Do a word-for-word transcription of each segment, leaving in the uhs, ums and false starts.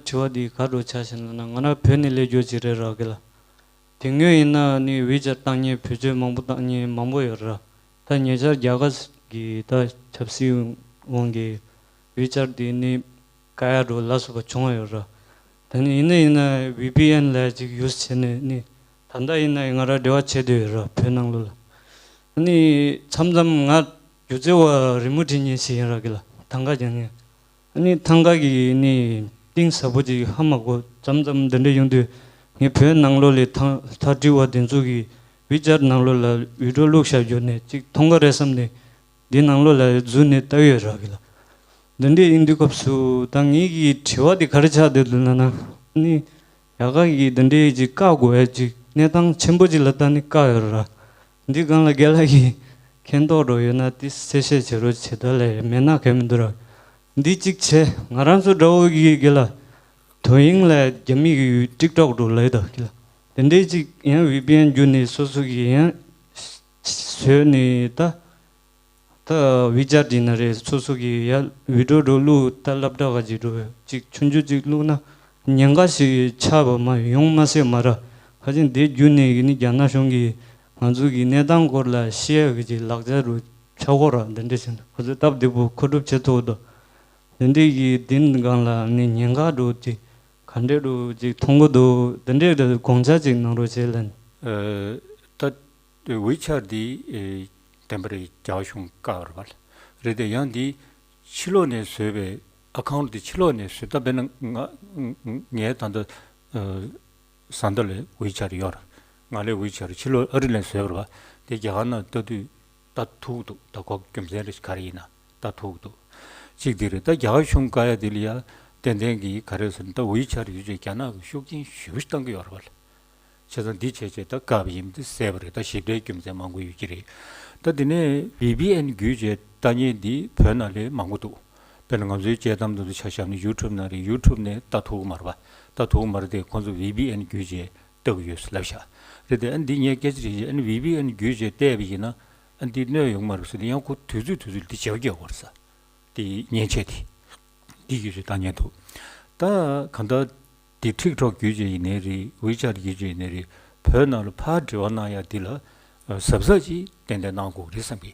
དྲི་བ་འདི་ག་འདྲ་ཆགས་ཤག་ལབ་ན། ང་རང་བོད་ནས་སླེབས་རྒྱུ་ཅིག་རེད་ར་གི་ལ། དེ་སྔོན་ཡིན་ན་ནི་ཝི་ཆེ་ཊི་བཏང་མཁན་བེད་སྤྱོད་མང་པོ་བཏང་མཁན་མང་པོ་ཡོད་ར། ད་ཉེ་ཆར་རྒྱ་གར་གྱི་ད་ཆབ་སྲིད་དབང་གིས་ཝི་ཆེ་ཊི་འདི་ནི་བཀག་ཡ་འདྲ་ལ་སོགས་པ་བྱུང་ཡོད་ར། ད་ནི་ཡིན་ན་ཡིན་ན་ཝི་པི་ཨེན་ལབ་ཅིག་ཡུ་སི་བྱས་ནས་ནི་ད་ལྟ་ཡིན་ན་ང་རང་འབྲེལ་བ་བྱེད་འདོད་ཡོད་ར། བོད་ནང་ལོགས་ལ། ཨ་ནི་མཚམས་མཚམས་ང་སྒྱུ་རྩལ་བ་རི་མོ་འབྲི་མཁན་ཞིག་ཡིན་ར་གི་ལ། ཐང་ག་རྒྱག་མཁན། ཨ་ནི་ཐང་ག་གི་ནི་གཏིང་ཟབ་པོ་ཅིག་ཧ་མ་གོ། མཚམས་མཚམས་འདི་འདྲ་ཡོང་དུས་ངས་བོད་ནང་ལོགས་ལ་ཐང་ཐག་འབྲི་བ་དེ་ཚོ་གི་ཝི་ཆེ་ཊི་ནང་ལོགས་ལ་བི་ཌི་ཡོ་བླུགས་བཞག་རྒྱུ་ནས་ཅིག་མཐོང་གི་རེད་བསམ་ནས་འདི་ནང་ལོགས་ལ་འཛུལ་ནས་ལྟ་ཡོད་ར་གི་ལ། འདི་འདྲ་ཡིན་དུས་སྐབས་སུ་ད་ངེད་ཀྱི་དྲི་བ་འདི་ག་རེ་ཆགས་བསྡད་འདུག་ལབ་ན། ཨ་ནི་རྒྱ་གར་གྱི་འདི་འདྲའི་ཅིག་བཀག་དགོས་ཡ་ཅིག་གནས་སྟངས་ཆེན་པོ་ཅིག་ལ་ད་ནི་བཀག་ཡོད་ར། འདི་སྒང་ལ་རྒན་ལགས་ཀྱིས་མཁྱེན་རྟོགས་འདྲ་ཡོད་ན་དེ་གསལ་བཤད་བྱེད་རོགས་བྱེད་ད་ལས་མེད་ན་གལ་མི་འདུག་ར། འདི་གཅིག་བྱས། ང་རང་ཚོ་འདྲ་བོ་གི་རྒན་ལགས་དོ་དབྱིངས་ལ་རྒྱ་མི་གི་ཊིག་ཊོག་འདྲ་ལབ་ཡོད་ད་གི་ལ། དེ་འདྲའི་ཅིག་ཡང་ཝི་པི་ཨེན་བརྒྱུད་ནས་སོ་སོ་གི་ཡང་བཟོས་ནས་ད། ད་ཝི་ཆེ་ཊི་ཡིན་ན་རེད། སོ་སོ་གི་ཡ་ཝི་ཌི་ཡོ་འདྲ་བླུགས། ད་སློབ་གྲྭ་ག་ཅིག་འགྲོ་ཅིག་ཆུང་ཆུང་ཅིག་བླུགས་ན་ཉེན་ཁ་ཞིག་ཆགས་པ་མ་ཡོང་མ་སྲིད་མ་ར། ཁ་ཅིག་འདི་བརྒྱུད་ནས་ཡིན་ནི་རྒྱ་ནག་གཞུང་གིས་ང་ཚོ་གི་གནས་སྟངས་སྐོར་ལ་ཤེས་ཡ་གི་ཅིག་ལག་ཆ་རུ་ཆགས་ཀྱི་ར། འདི་འདྲ་བྱས་ན་ཁོ་ཚོས་སྟབས་བདེ་པོ་མཁོ་སྒྲུབ་བྱེད་ཐུབ་འདུག་འདི་འདྲའི་གི་འདི་སྒང་ལ་ནི་ཉེན་ཁ་འདྲ་ཅིག་ག་འདྲ་འདྲ་ཅིག་མཐོང་གི་འདུག་འདི་འདྲའི་དགོངས་འཆར་ཅིག་གནང་རོགས་བྱེད་ལན། ཨ། ད་ཝི་ཆེ་ཊི་འདི་ཨེ་བདེན་པ་རེད། རྒྱ་གཞུང་བཀག་རེད་པ། རེད་དེ་ཡང་འདི་ཕྱི་ལོགས་ནས་བཟོས་པའི་ཨ་ཁའུན་ཊི་འདི་ཕྱི་ལོགས་ནས་བཟོས། ད་དཔེར་ན་ང་ངའི་ད་ལྟ་ཨ་བཟའ་ཟླ་ལ་ཝི་ཆེ་ཊི་ཡོད་རེད། ང་ལ་ཝི་ཆེ་ཊི་ཕྱི་ལོགས་ཨ་རི་ནས་བཟོས་པ་རེད་པ། དེ་རྒྱ་གར་ནང་ལྟ་དུས་ད་ཐུག་འདུག་ད་ཁོ་རྒྱུ་མཚན་རེ་ཞིག་ག་རེ་ཡིན་ན་ད་ཐུག་འདུག་གཅིག་དེ་རེད། ད་རྒྱ་གར་གཞུང་བཀག་ཡ་དེ་ལ་ཡ་ཏན་ཏན་གྱི་ག་རེ་ཟེར་ན་ད་ཝི་ཆེ་ཊི་ཡོད་ཅེས་རྒྱ་ནག་གི་ཤུགས་རྐྱེན་ཞེ་པོ་ཞིག་བཏང་གི་ཡོད་རེད་པ། བྱས་ཙང་འདི་བྱས་བྱས་ད་བཀག་པ་ཡིན། འདི་གསལ་པོ་རེད། ད་ཞིབ་ཕྲའི་རྒྱུ་མཚན་མང་པོ་ཡོད་ཀྱི་རེད། ད་དེ་ནས་ཝི་པི་ཨེན་བརྒྱུད་བྱས་ལྟ་མཁན་འདི་བོད་ནང་ལ་མང་པོ་འདུག་དཔེར་ན་ང་ཚོའི་དཔྱད་གཏམ་དེ་ཚོ་ཆ་བཞག་ན་ཡུ་ཊུབ་ནང་རེད། ཡུ་ཊུབ་ནས་ལྟ་ཐུབ་ཀྱི་མ་རེད་པ། ལྟ་ཐུབ་ཀྱི་མ་རེད་དེ་ཁོང་ཚོ་ཝི་པི་ཨེན་བརྒྱུད་བྱས་ལྟ་གི་ཡོད་ལབ་ཤག་རེད་དེ། ཨ་འདི་ངས་སྐད་ཆ་དྲིས་རྗེས་ཨ་ནི་ཝི་པི་ཨེན་བརྒྱུད་བྱས་བལྟས་པ་ཡིན་ན་ཨ་འདི་གནོད་ཡོང་གི་མ་རེད་ཟེར་ཏེ་ཡང་ཁོ་དུས་ཚོད་དུས་ཚོད་འདི་བྱེད་པ་རྒྱག་དགོས་རེད་ཟེར། དེ་མཉེན་ཆས་དེ་འདི་ཡོད་ཅེས་ལྟ་མཁན་འདུག་ད་གང་ལྟར་འདི་ཊིག་ཊོག་བརྒྱུད་བྱས་ཡིན་ནའི་རེད། ཝི་ཆེ་ཊི་བརྒྱུད་བྱས་ཡིན་ནའི་རེད། བོད་ནང་ལ་ཕར་འབྲེལ་བ་གནང་ཡ་འདི་ལ་གཟབ་གཟབ་ཅིག་ཏན་ཏན་གནང་དགོས་རེད་བསམ་གི།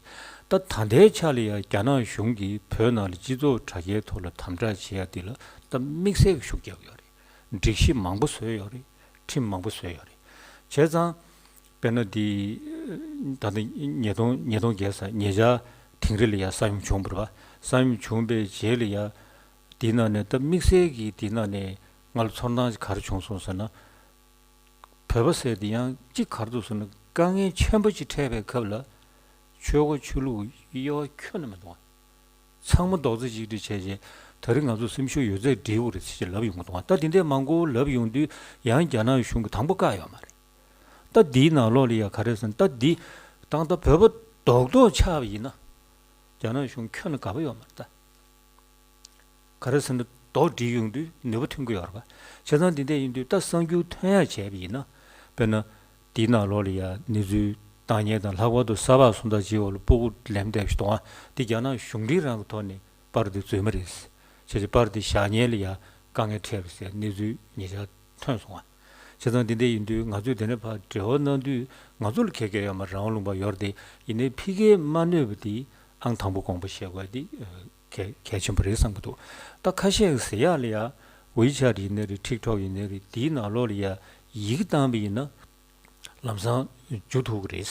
ད་ད་ལྟའི་ཆ་ལ་ཡ་རྒྱ་ནག་གཞུང་གིས་བོད་ནང་ལ་སྤྱི་ཚོགས་དྲ་རྒྱའི་ཐོག་ལ་དམ་དྲག་བྱེད་ཡ་འདི་ལ་ད་དམིགས་བསལ་གྱི་ཤུགས་རྒྱབ་ཡོད་རེད། སྒྲིག་གཞི་མང་པོ་བཟོས་ཡོད་རེད། ཁྲིམས་མང་པོ་བཟོས་ཡོད་རེད། བྱས་ཙང་དཔེར་ན་འདི་ད་ལྟ་ཉིས་སྟོང་ཉིས་སྟོང་བརྒྱད་ཙམ་ཉེ་ཆར་དིང་རི་ལ་ཡ་ས་ཡོམ་བྱུང་བ་རེད་པ། ས་ཡོམ་བྱུང་བའི་རྗེས་ལ་ཡ་དེའི་ནང་ནས་ད་དམིགས་བསལ་གྱིས་དེའི་ནང་ནས་ང་ལ་ཚོར་སྣང་ཅིག་ག་རེ་བྱུང་སོང་ཟེར་ན། བོད་པ་ཟེར་དེ་ཡང་གཅིག་ག་རེ་འདུག་ཟེར་ན་དཀའ་ངལ་ཆེན་པོ་ཅིག་འཕྲད་པའི་སྐབས་ལ་ཆོས་མགོ་ཆོས་ལུགས་དབྱེ་བ་ཁྱོན་ནས་མི་འདུག་བ། ཚང་མ་རྡོག་རྩ་གཅིག་སྒྲིལ་བྱས་རྗེས་ད་རེས་ང་ཚོ་སེམས་ཤུགས་ཡོད་ཚད་སྒྲིལ་དགོས་རེད་ཟེར་ལབ་ཡོང་གི་འདུག་བ། ད་དེ་འདྲའི་མང་པོ་ལབ་ཡོང་དུས་ཡང་རྒྱ་ནག་གཞུང་གིས་དང་པོ་བཀག་ཡོད་མ་རེད། ད་འདིའི་ནང་ལོགས་ལ་ཡ་ག་རེ་ཟེར་ན་ད་འདི་ད་ལྟ་བོད་པ་རྡོག་རྡོག་ཆགས་པ་ཡིན་ན་རྒྱ་ནག་གཞུང་ཁྱོན་ནས་དགའ་པོ་ཡོད་མ་རེད་ད། ག་རེ་ཟེར་ན་རྡོག་སྒྲིལ་ཡོང་དུས་ནུས་པ་ཐོན་གྱི་ཡོད་རེད་པ། བྱས་ཙང་འདི་འདྲ་ཡིན་དུས་ད་གསར་འགྱུར་ཐོན་ཡག་བྱས་པ་ཡིན་ན། དཔེར་ན། འདིའི་ནང་ལོགས་ལ་ཡ་གནས་ཚུལ་བཏང་མཁན་དང་ལྷག་པར་དུ་ས་ཕག་སུམ་རྟགས་གཅིག་འོག་ལ་སྤུ་གུ་ལེན་བསྡད་པ་ཞིག་འདུག་ཨ། འདི་རྒྱ་ནག་གཞུང་འབྲེལ་རང་གི་ཐོག་ནས་པར་འདི་འཛུལ་མ་རེད། བྱས་ཙང་པར་འདི་བཞག་མཁན་ལ་ཡ་དཀའ་ངལ་འཕྲད་པ་ཟེར་གནས་ཚུལ་ཉེ་ཆར་ཐོན་སོང་ཨ། བྱས་ཙང་འདི་འདྲ་ཡིན་དུས་ང་ཚོས་དེ་ནས་ཕར་འབྲེལ་བ་གནང་དུས་ང་ཚོ་ལ་གལ་གལ་ཡོད་མ་རེད། རང་དབང་ལུང་པ་ཡོད་རེད་དེ། ཡིན་ནའི་ཕ་གིར་མ་གནོད་པ་འདི་ཨང་དང་པོ་དགོངས་པ་བཞེས་དགོས་འདི། གལ་གལ་ཆེན་པོ་རེད་བསམ་གྱི་འདུག་ད་ཁ་ཤས་ཀྱིས་ཟེར་ཡག་ལ་ཡ་ཝི་ཆེ་ཊི་ཡིན་ནའི་རེད། ཊིག་ཊོག་ཡིན་ནའི་རེད། དེའི་ནང་ལོགས་ལ་ཡ་ཡི་གེ་བཏང་བ་ཡིན་ན་ལམ་སང་འཇུ་ཐུབ་ཀྱི་རེད།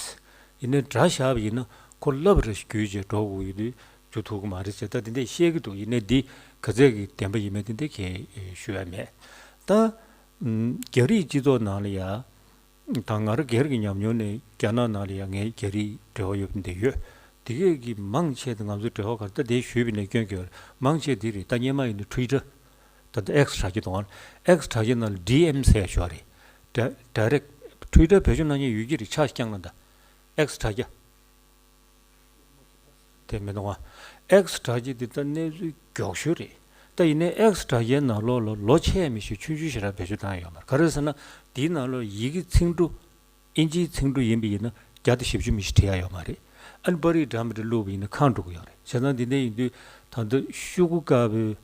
ཡིན་ནའི་སྒྲ་བཞག་པ་ཡིན་ན་ཁོ་ལབ་རེ་བརྒྱུད་བྱས་འགྲོ་དགོས་ཡོད་དུས་འཇུ་ཐུབ་ཀྱི་མ་རེད་ཟེར་ད་དེ་འདྲས་བཤད་ཀྱི་འདུག་ཡིན་ནའི་འདི་ག་ཚད་ཀྱི་བདེན་པ་ཡིན་མིན་དེ་འདྲས་གས་ཞུ་ཡ་མེད། ད་རྒྱ་རིགས་སྤྱི་ཚོགས་ནང་ལ་ཡ། ད་ང་རང་སྒེར་གྱི་ཉམས་མྱོང་ནས་རྒྱ་ནག་ནང་ལ་ཡང་ངའི་རྒྱ་རིགས་འབྲེལ་བ་ཡོད་པ་འདི་ཡོད། དེ་གས་ཀྱི་མང་ཆེ་དེ་ང་ཚོའི་འབྲེལ་བ་ག་རེ་ད་དེ་ཞུས་པ་ཡིན་ན་སྐྱོན་གྱི་ཡོད་རེད། མང་ཆེ་དེ་རེད། ད་སྔོན་མ་ཡིན་ན་ཊུ་ཝི་ཊར། ད་ལྟ་ཨེག་སི་གྲགས་ཀྱི་འདུག་ཨ། ཨེག་སི་གྲགས་ཀྱི་ནང་ལ་ཌི་ཨེམ་ཟེར་ཡ་ཞིག་ཡོད་རེད། ཌི་རེག་ཊུ་ཝི་ཊར་བེད་སྤྱོད་གནང་མཁན་ཡོད་ཀྱི་རེད། ཕྱག་བརྐྱངས་གནང་དང་། ཨེག་སི་དྲ་རྒྱ། དེ་མི་འདུག་ཨ། ཨེག་སི་དྲ་རྒྱ་འདི་ད་གནས་ཚུལ་མགྱོགས་ཤོས་རེད། ད་ཡིན་ནའི་ཨེག་སི་དྲ་རྒྱའི་ནང་ལོགས་ལ་ལོ་ཆེ་མི་ཞིག་ཆུང་ཆུང་ཞིག་རང་བེད་སྤྱོད་བཏང་ཡོད་མ་རེད། ག་རེ་ཟེར་ན་དེའི་ནང་ལོགས་ཡི་གེ་ཚིག་འབྲུ། ཨིན་ཇིའི་ཚིག་འབྲུ་ཡིན་པ་ཡིན་ན་བརྒྱ་དང་བཞི་བཅུ་མི་ཞིག་བྲིས་ཡ་ཡོད་མ་རེད། ཨ་ནི་པར་རིས་འདྲ་མི་འདྲ་བླུགས་པ་ཡིན་ན་ཁེངས་འགྲོ་གི་ཡོད་རེད། བྱས་ཙང་འདི་འདྲ་ཡིན་དུས་ད་ལྟ་ཤོག་གུ་དཀར་པོའི་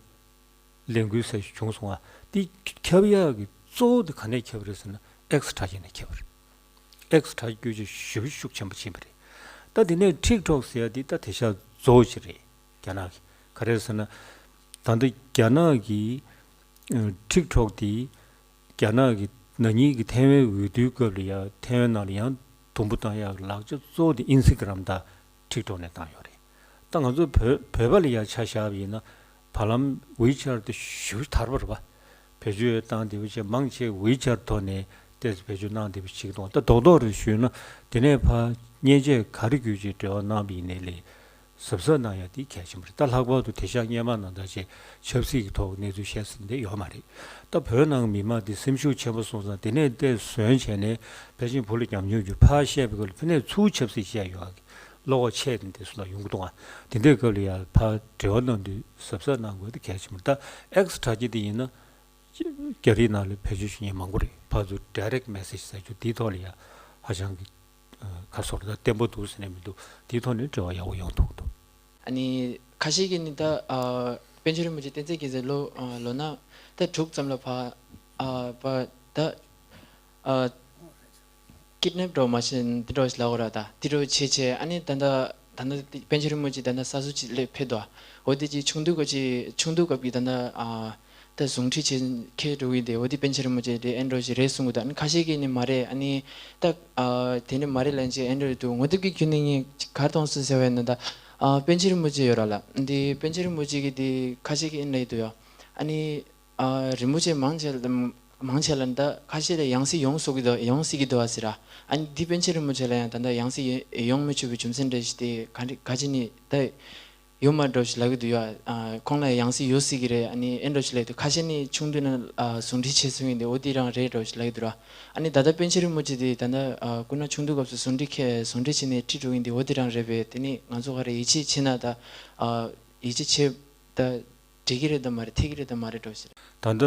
ལས་འགུལ་ཟེར་ཞིག་བྱུང་སོང་ཨ། དེ་ཁྱབ་ཡག་གི་གཙོ་བོ་དེ་ག་ནས་ཁྱབ་རེད་ཟེར་ན། ཨེག་སི་དྲ་རྒྱ་ནས་ཁྱབ་རེད། ཨེག་སི་དྲ་རྒྱ་བརྒྱུད་ཅིག་ཞེ་པོ་ཤུགས་ཆེན་པོ་ཕྱིན་པ་རེད། ད་དེ་ནས་ཊིག་ཊོག་ཟེར་ཡ་དེ་ད་དེང་སང་གཙོ་བོ་ཅིག་རེད། རྒྱ་ནག་གི་ག་རེ་ཟེར་ན། ད་ལྟ་རྒྱ་ནག་གི་ཨ་ཊིག་ཊོག་དེ་རྒྱ་ནག་གི་ན་ནིང་གི་ཐའེ་ཝན་འོས་བསྡུའི་སྐབས་ལ་ཡ་ཐའེ་ཝན་ནང་ལ་ཡང་དུམ་བུ་བཏང་ཡག་གི་ལག་ཆ་གཙོ་བོ་དེ་ཨིན་སི་ཊ་གྷི་རམ་དང་ཊིག་ཊོག་ནས་བཏང་ཡོད་རེད། ད་ང་ཚོ་བོད་བོད་པ་ལ་ཡ་ཆ་བཞག་པ་ཡིན་ན། བར་ལམ་ཝི་ཆེ་ཊི་དེ་ཞེ་པོ་དར་བ་རེད་པ། བེད་སྤྱོད་བཏང་བདེ་པོ་བྱས། མང་ཆེ་ཝི་ཆེ་ཊི་ཐོག་ནས་ཏོག་ཙམ་བེད་སྤྱོད་གནང་བདེ་པོ་བྱེད་ཀྱི་འདུག་ད་རྡོག་རྡོག་རེ་ཞུས་ན། དེ་ནས་ཕར་མཉེན་ཆས་ག་རེ་བརྒྱུད་ཅིག་འབྲེལ་བ་གནང་བ་ཡིན་ནའི་ལས། གཟབ་གཟབ་གནང་ཡ་དེ་གལ་ཆེན་པོ་རེད། ད་ལྷག་པར་དུ་དེང་སང་སྔོན་མ་ནང་ལྟར་བྱས་ཆབ་སྲིད་ཀྱི་ཐོག་གནས་ཚུལ་བཤད་ས་འདི་ཡོད་མ་རེད། ད་བོད་ནང་མི་མང་འདི་སེམས་ཤུགས་ཆེན་པོ་སོང་ཙང་། དེ་ནས་ཏོག་ཙམ་བཟོས་བྱས་ནས་ཕལ་ཆེར་བོད་ལ་ཉམས་མྱོང་ཡོད། ཕར་བཤད་པའི་སྐབས་ལ་ཕ་ནས་ཚུར་ཆབ་སྲིད་བཤད་ཡོང་ཡ་གི་བློ་ཁོག་ཆེ་དེ་འདྲ་སོང་ན་ཡོང་གི་འདུག་ཨ། དེ་འདྲའི་སྐབས་ལ་ཡ་ཕར་འབྲེལ་བ་གནང་དུས་གཟབ་གཟབ་གནང་དགོས་དེ་གལ་ཆེན་པོ་རེད། ད་ཨེག་སི་དྲ་རྒྱ་དེ་ཡིན་ན། རྒྱ་རིགས་ནང་ལ་བེད་སྤྱོད་བྱེད་མཁན་མང་པོ་རེད། ཕར་ཚུར་ཌའི་རེག་མེ་སེ་ཇི་ཟེར་རྒྱུ་དེའི་ཐོག་ལ་ཡ་ཧ་ཅང་གི་ཨ་ཁ་སོར་ད་བརྟན་པོ་འདུག་ཟེར་ནས་མི་འདུག་དེའི་ཐོག་ནས་འབྲེལ་བ་ཡག་པོ་ཡོང་ཐུབ་འདུག་ཨ་ནི་ཁ་ཤས་ཀྱིས་ནི་ད་ཨ་པཎ་ཆེན་རིན་པོ་ཆེ་བསྟན་འཛིན་རྒྱལ་མཚན་ལོ་ཨ་ལོ་ན་ད་དྲུག་ཙམ་ལ་ཕར་ཨ་ཕར་ད་ཨ་ཀིཌ་ནེབ་འདྲ་བོ་མ་བྱས་ན་འདི་འདྲ་བོ་ཞིག་ལབ་དགོས་རེད་ད། འདི་འདྲ་བོ་བྱས་བྱས། ཨ་ནི་ད་ལྟ་ད་ལྟ་པཎ་ཆེན་རིན་པོ་ཆེ་ད་ལྟ་ས་སུ་ཅིག་ལ་ཕེབས་འདུག་འོ་དེ་ཅིག་ཆུང་དུས་སྐབས་ཅིག་ཆུང་དུས་སྐབས་ཀྱི་ད་ལྟ་ཨ་ད་ཟུང་འབྲེལ་བྱེད་མཁན་འགྲོ་གི་འདུག་འོ་དེ་པཎ་ཆེན་རིན་པོ་ཆེ་རེད། ཨེ་འདྲ་བོ་ཞིག་རེད་གསུང་གི་འདུག་ཨ་ནི་ཁ་ཤས་ཀྱིས་ནི་མ་རེད། ཨ་ནི་ད་ཨ་དེ་ནི་མ་རེད་ལབ་ནས་ཅིག་ཨེ་འདྲ་བོ་འདུག་ངོ་དེབ་ཀྱི་བརྒྱུད་ནས་ངས་ག་རེ་མཐོང་སོང་ཟེར་བ་ཡིན་ན། ད་ཨ་པཎ་ཆེན་རིན་པོ་ཆེ་ཡོད་ར་ལ། འདི་པཎ་ཆེན་རིན་པོ་ཆེ་གི་འདི་ཁ་ཤས་ཀྱིས་ཨེ་འདྲ་ཡི་འདུག་ཡ། ཨ་ནི། ཨ་རིན་པོ་ཆེ་མང་ཆེ་ལ་མང་ཆེ་ལ་ད་ཁ་ཤས་ལ་ཡང་སྲིད་ཡོང་སྲིད་ཀྱི་འདུག་ཡོང་སྲིད་ཀྱི་འདུག་ཨ་ཟེར་ར། ཨ་ནི་འདི་པཎ་ཆེན་རིན་པོ་ཆེ་ལ་ཡང་ད་ལྟ་ཡང་སྲིད་ཡོང་མི་ཆོག་པའི་རྒྱུ་མཚན་འདྲ་ཞིག་དེ་ག་འདྲ་ག་ཅི་ནས་ད་ཡོད་མ་འགྲོ་ཞིག་ལབ་ཀྱི་འདུག་ཡ། ཨ་ཁོང་ལ་ཡང་སྲིད་ཡོད་སྲིད་ཀྱི་རེད། ཨ་ནི་ཨེ་འདྲ་ཞིག་ལབ་འདུག་ཁ་ཤས་ནི་ཆུང་དུས་ན་ཨ་ཟུང་འབྲེལ་བྱས་སོང་ཡིན་ཏེ། འོ་དེ་རང་རེད་འགྲོ་ཞིག་ལབ་ཀྱི་འདུག་ར། ཨ་ནི་ད་ལྟ་པཎ་ཆེན་རིན་པོ་ཆེ་དེ་ད་ལྟ་ཨ་སྐུ་ན་ཆུང་དུས་སྐབས་སུ་ཟུང་འབྲེལ་ཁེ་ཟུང་འབྲེལ་བྱས་ནས་ཁྲིད་འགྲོ་ཡིན་ཏེ། འོ་དེ་རང་རེད་པས། དེ་ནི་ང་ཚོ་ག་རེ་ཡིད་ཆེས་བྱེད་ན་ད་ཨ་ཡིད་ཆེས་བྱེད་ད། འགྲིག་གི་རེད་དམ་མ་རེད། འཐད་ཀྱི་རེད་དམ་མ་རེད་འགྲོ་ཟེར། ད་ལྟ་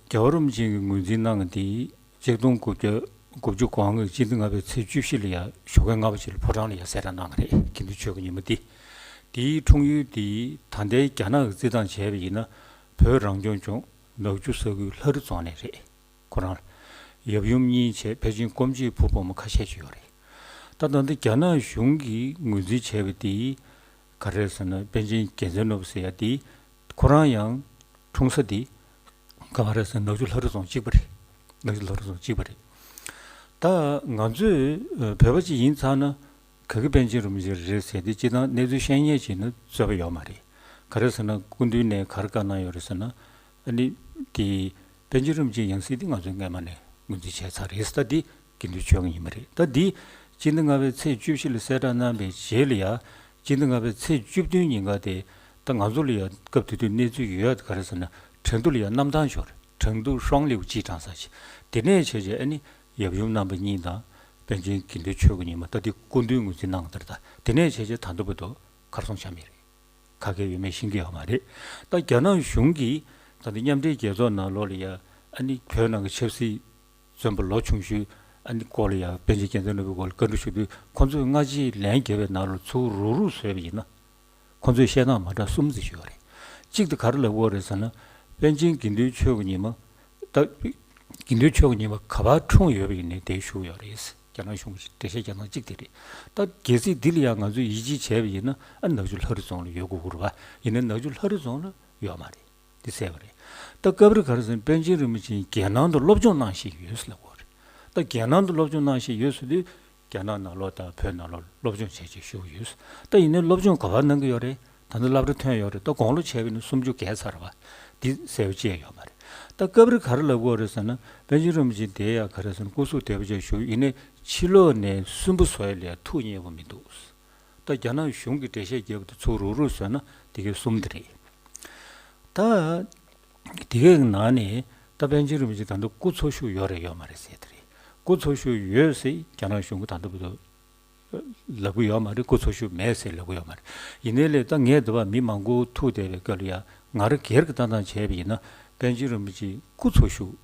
རྒྱལ་བ་རིན་པོ་ཆེ་གིས་ངོས་འཛིན་གནང་མཁན་དེ་ཆིག་སྟོང་དགུ་བརྒྱ་དགུ་བཅུ་གོ་ལྔ་གི་སྤྱི་ཟླ་ལྔ་པའི་ཚེས་བཅུ་བཞི་ལ་ཡ་ཞོགས་ཀས་སྔ་པོ་ཅིག་ལ་ཕོ་བྲང་ལ་ཡ་གསལ་བསྒྲགས་གནང་གི་རེད། དགེ་འདུན་ཆོས་ཀྱི་ཉི་མ་འདི། དེའི་འཁྲུངས་ཡུལ་དེ་ད་ལྟའི་རྒྱ་ནག་གིས་རྩིས་སྟངས་བྱས་པ་ཡིན་ན། བོད་རང་སྐྱོང་ལྗོངས་ནག་ཆུ་ས་ཁུལ་ལྷ་རི་རྫོང་ནས་རེད། ཁོ་རང་ཡབ་ཡུམ་གཉིས་བྱས་ཕལ་ཆེར་སྐོམ་ཆུའི་བུ་སྤོ་མོ་ཁ་ཤས་ཅིག་ཡོད་རེད། ད་ད་ལྟ་རྒྱ་ནག་གཞུང་གིས་ངོས་འཛིན་བྱས་པ་དེ་ག་རེ་རེད་ཟེར་ན། པཎ་ཆེན་རྒྱལ་མཚན་ནོར་བུ་ཟེར་ཡ་དེ་ཁོ་རང་ཡང་འཁྲུངས་ས་དེ་ག་པར་རེད་ཟེར་ན། ནག་ཆུ་ལྷ་རི་རྫོང་གཅིག་པ་རེད། ནག་ཆུ་ལྷ་རི་རྫོང་གཅིག་པ་རེད། ད་ང་ཚོས་ཨ་བོད་པ་ཅིག་ཡིན་ཚར་ན། ག་གི་པཎ་ཆེན་རིན་པོ་ཆེ་རེད་ཟེར་དེ་སྤྱིར་བཏང་གནས་ཚུལ་ཤེས་མཁན་ཅིག་ནི་རྩོད་པ་ཡོད་མ་རེད། ག་རེ་ཟེར་ན། སྐུ་མདུན་ནས་ག་རེ་བཀའ་གནང་ཡོད་རེད་ཟེར་ན། ཨ་ནི་དེ་པཎ་ཆེན་རིན་པོ་ཆེའི་ཡང་སྲིད་དེ་ང་ཚོས་སྔོན་མ་ནས་ངོས་འཛིན་བྱས་ཚར་རེད་ཟེར། ད་འདི་དགེ་འདུན་ཆོས་ཀྱི་ཉི་མ་རེད། ད་འདི་སྤྱི་ཟླ་ལྔ་པའི་ཚེས་བཅུ་བཞི་ལ་གསལ་བསྒྲགས་གནང་བའི་རྗེས་ལ་ཡ། སྤྱི་ཟླ་ལྔ་པའི་ཚེས་བཅུ་བདུན་ཉིན་ཀ་དེ། ད་ང་ཚོ་ལ་ཡ་སྐབས་དེ་དུས་གནས་ཚུལ་ཡོད་ཡ་དེ་ག་རེ་ཟེར་ན། ཁྲེང་ཏུའུ་ལ་ཡ་གནམ་ཐང་ཤོར། ཁྲེང་ཏུའུ་ཧྲོང་ལིའུ་ཅི་ཀྲང་ས་ཆེ། དེ་ནས་བྱས་རྗེས་ཨ་ནི་ཡབ་ཡུམ་རྣམ་པ་གཉིས་དང་། པཎ་ཆེན་དགེ་འདུན་ཆོས་ཀྱི་ཉི་མ། ད་འདི་སྐུ་མདུན་ངོས་འཛིན་གནང་དེར། ད་དེ་ནས་བྱས་རྗེས་ད་ལྟ་བར་དུ་གར་སོང་ཆ་མེད་རེད། ག་གེ་ཡོད་མེད་ཤེས་ཀྱི་ཡོད་མ་རེད། ད་རྒྱ་ནག་གཞུང་གིས་ད་ལྟ་མཉམ་འབྲེལ་རྒྱལ་ཚོགས་ནང་ལོགས་ལ་ཡ། ཨ་ནི་བོད་ནང་གི་ཆབ་སྲིད་བཙོན་པ་ལོ་ཆུང་ཤོས་ཨ་ནི་སྐོར་ལ་ཡ། པཎ་ཆེན་རྒྱལ་མཚན་ནོར་བུའི་སྐོར་ལ་བཀའ་འདྲི་ཞུ་དུས། ཁོང་ཚོས་སྔ་ཕྱིའི་ལན་བརྒྱབ་པའི་ནང་ལ་ཚུར་རུག་རུག་བཟོས་པ་ཡིན་ན། ཁོང་ཚོས་བཤད་སྟངས་མ་འདྲ་གསུམ་ཙམ་ཞིག་ཡོད་རེད། གཅིག་དེ་ག་རེ་ལབ་ཀྱི་ཡོད་རེད་ཟེར་ན། པཎ་ཆེན་དགེ་འདུན་ཆོས་ཀྱི་ཉི་མ། ད་དགེ་འདུན་ཆོས་ཀྱི་ཉི་མ་ག་པར་འཁྲུངས་ཡོད་པ་ཡིན་ནའི་དེར་བཞུགས་ཡོད་རེད། རྒྱ་ནག་གཞུང་གི་འགྲེལ་བཤད་རྒྱག་སྟངས་གཅིག་དེ་རེད། ད་གལ་སྲིད་འདི་ལ་ཡང་ང་ཚོས་ཡིད་ཆེས་བྱས་པ་ཡིན་ན། ཨ་ནག་ཆུ་ལྷ་རི་རྫོང་ལ་ཡོད་དགོས་ཀྱི་རེད་པ། ཡིན་ནའི་ནག་ཆུ་ལྷ་རི་རྫོང་ལ་ཡོད་མ་རེད། འདི་གསལ་པོ་རེད། ད་སྐབས་རེ་ག་རེ་ཟེར་ན། པཎ་ཆེན་རིན་པོ་ཆེ་རྒྱལ་ནང་དུ་སློབ་སྦྱོང་གནང་བཞིན་ཡོད་ཟེར་ལབ་ཀྱི་ཡོད་རེད། ད་རྒྱལ་ནང་དུ་སློབ་སྦྱོང་གནང་བཞིན་ཡོད་ཟེར་དུས། རྒྱ་ནག་ནང་ལོགས་དང་བོད་ནང་ལོགས་སློབ་སྦྱོང་བྱས་བྱས་བཞུགས་ཡོད། ད་ཡིན་ནའི་སློབ་སྦྱོང་ག་པར་གནང་གི་ཡོད་རེད། ད་ནི་སློབ་གྲྭ་ཐོན་ཡོད་རེད། ད་དགུང་ལོ་བྱས་པ་ཡིན་ན་སུམ་ཅུ་བརྒལ་ཚར་བ། འདི་གསལ་པོ་ཅི་ཡང་ཡོད་མ་རེད། ད་སྐབས་རེ་ག་རེ་ལབ་ཀྱི་ཡོད་རེད་ཟེར་ན། པཎ་ཆེན་རིན་པོ་ཆེ་དེ་ཡང་ག་རེ་ཟེར་ན། སྐུ་གཟུགས་བདེ་པོ་བྱས་བཞུགས། ཡིན་ནའི་ཕྱི་ལོགས་ནས་སུན་པོ་བཟོ་ཡ་ལ་ཐུགས་མཉེས་པོ་མི་འདུག་ད་རྒྱ་ནག་གཞུང་གིས་འགྲེལ་བཤད་བརྒྱབ་པ་དེ་ཚུར་རུག་རུག་བཟོས་ན་དེ་གའི་གསུམ་དེ་རེད། ད་དེ་གའི་ནང་ནས་ད་པཎ་ཆེན་རིན་པོ་ཆེ་ད་ལྟ་སྐུ་འཚོ་བཞུགས་ཡོད་རེད་ཡོད་མ་རེད་ཟེར་དེ་རེད། སྐུ་འཚོ་བཞུགས་ཡོད་ཟེར་རྒྱ་ནག་གཞུང་གིས་ད་ལྟ་བར་དུ་ལབ་ཀྱི་ཡོད་མ་རེད། སྐུ་འཚོ་བཞུགས་མེད་ཟེར་ལབ་ཀྱི་ཡོད་མ་རེད། ཡིན་ནའི་ལས་ད་ངས་འདི་བར་མི་མང་པོ་ཐུག་བསྡད་པའི་སྐབས་ལ་ཡ། ང་རང་སྒེར་གྱི་ལྟ་སྟངས་བྱས་པ་ཡིན་ན། པཎ་ཆེན་རིན་པོ་ཆེ་སྐུ་འཚོ་བཞུགས་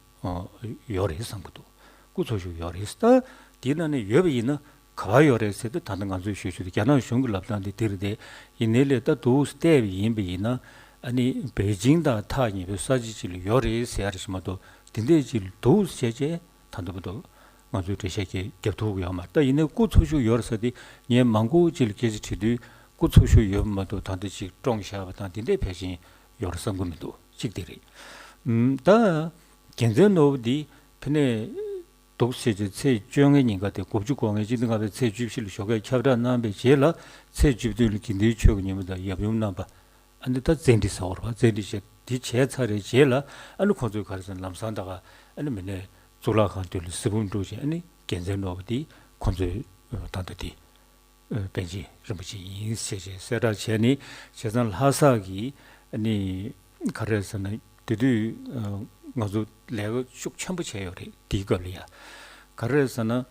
ཡོད་རེད་བསམ་གྱི་འདུག་སྐུ་འཚོ་བཞུགས་ཡོད་རེད། ད་དེའི་ནང་ནས་ཡོད་པ་ཡིན་ན་ག་པར་ཡོད་རེད་ཟེར་དུས། ད་ལྟ་ང་ཚོས་ཞུ་ཞུ་དུས་རྒྱ་ནག་གཞུང་གི་ལབ་སྟངས་དེ་འདི་རེད་དེ། ཡིན་ནའི་ལས་ད་འདུག་བལྟས་པ་ཡིན་པ་ཡིན་ན། ཨ་ནི་པེ་ཅིང་དང་ཐག་ཉེ་པོའི་ས་ཆ་ཅིག་ལ་ཡོད་རེད་ཟེར་ཡ་རེད་ཞིག་མ་གཏོགས་དེ་འདྲས་ཅིག་འདུག་ཟེར་བྱས་ད་ལྟ་བར་དུ་ང་ཚོས་འགྲེལ་བཤད་རྒྱག་རྒྱབ་ཐུབ་ཀྱི་ཡོད་མ་རེད། ད་ཡིན་ནའི་སྐུ་འཚོ་བཞུགས་ཡོད་རེད་ཟེར་དེ་ངས་མང་པོ་ཅིག་ལ་སྐད་ཆ་དྲིས་དུས་སྐུ་འཚོ་བཞུགས་ཡོད་མ་གཏོགས་ད་ལྟ་ཅིག་བཀྲོངས་བཞག་པ་དང་དེ་འདྲས་ཕལ་ཆེར་ཡོད་རེད་བསམ་གྱི་མི་འདུག་གཅིག་དེ་རེད། ཨུམ། ད་རྒྱལ་མཚན་ནོར་བུ་འདི་ཕ་ནས་འདུག་ཟེར་བྱས་ཚེས་བཅོ་ལྔའི་ཉིན་ཀ་དེ་དགུ་བཅུ་གོ་ལྔའི་སྤྱི་ཟླ་ལྔ་པའི་ཚེས་བཅུ་བཞི་ལ་ཞོགས་ཀས་ཁྱབ་བསྒྲགས་གནང་བའི་རྗེས་ལ་ཚེས་བཅུ་བདུན་ལ་དགེ་འདུན་ཆོས་ཀྱི་ཉིན་མོ་དང་ཡབ་ཡུམ་རྣམ་པ་ཨ་ནི་ད་བཙན་ཁྲིད་ཟེར་བ་རེད་པ། བཙན་ཁྲིད་བྱས་འདི་བྱས་ཚར་བའི་རྗེས་ལ་ཨ་ནི་ཁོང་ཚོས་ག་རེ་ཟེར་ན་ལམ་སང་ད་ག་ཨ་ནི་མི་ནས་གཙུག་ལག་ཁང་མདུན་ལ་གསེར་བུམ་དཀྲུགས་བྱས་ཨ་ནི་རྒྱལ་མཚན་ནོར་བུ་འདི་ཁོང་ཚོས་ད་ལྟ་འདི། པཎ་ཆེན་རིན་པོ་ཆེ་ཡིན་ཞེས་བྱས་གསལ་བསྒྲགས་བྱས་ནས་བྱས་ཙང་ལྷ་ས་གི་ནི་ག་རེ་ཟེར་ན་དེ་དུས་ང་ཚོ་ལས་ཀ་ཤུགས་ཆེན་པོ་བྱས་ཡོད་རེད། དེའི་སྐབས་ལ་ཡ་ག་རེ་ཟེར་ན་